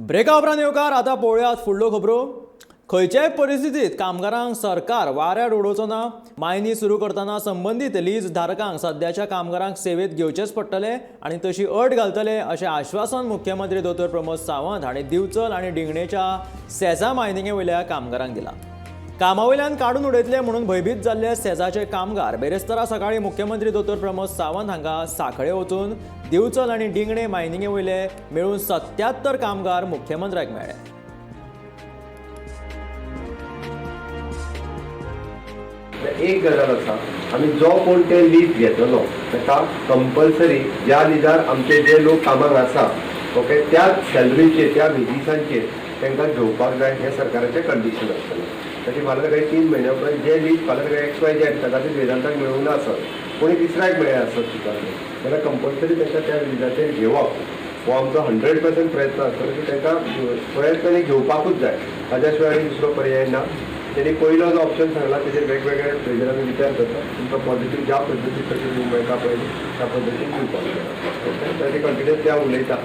ब्रेका उपरांत येवकार. आतां पळोवयात फुडल्यो खबरो. खंयच्याय परिस्थितीत कामगारांक सरकार वाऱ्यार उडोवचो ना. मायनी सुरू करतना संबंदीत लीज धारकांक सद्याच्या कामगारांक सेवेत घेवचेच पडटले आनी तशी अट घालतले, अशें आश्वासन मुख्यमंत्री दोतोर प्रमोद सावंत हांणी दिवचल आनी डिंगणेच्या सेझा मायनिंगे वयल्या कामगारांक दिला. कामा वयल्यान काडून उडयतले म्हणून भंयभीत जाल्ले सेजाचे कामगार बेरेस्तारा सकाळी मुख्यमंत्री दोतोर प्रमोद सावंत हांकां सांखळे वचून दिवचल आनी डिंगणे मायनिंगे वयले मेळून 77 कामगार मुख्यमंत्र्याक मेळ्ळे. एक गजाल आसा, आमी जो कोण ते लीज घेतलो ताका कंपल्सरी ज्या लिजार आमचे जे लोक कामाक आसा, ओके, त्याच सॅलरीचेर, त्या वेजीसांचेर तांकां घेवपाक जाय, हें सरकाराचें कंडिशन आसतलें. तशें फाल्यां सकाळी 3 म्हयन्या उपरांत जे लीज फाल्यां सकाळी एक्स वाय झेड कदाचित वेदांताक मेळूंक ना आसत, कोणी तिसऱ्याक मेळ्ळें आसत सुद्दां, जाल्यार कंपल्सरी तांकां त्या लिजाचेर घेवप हो आमचो 100% प्रयत्न आसतलो की तांकां प्रयत्न घेवपाकूच जाय. ताज्या शिवाय आनी दुसरो पर्याय ना. तेणी पयलो जो ऑप्शन सांगला, तेजेर वेगवेगळे हेजेर आमी विचार करता. तुमकां पॉझिटीव ज्या पद्दतीन कशें दिवंक मेळटा पळय, त्या पद्दतीन दिवपाक जाय. ओके, ताजे कंटिन्युअस त्या उलयता.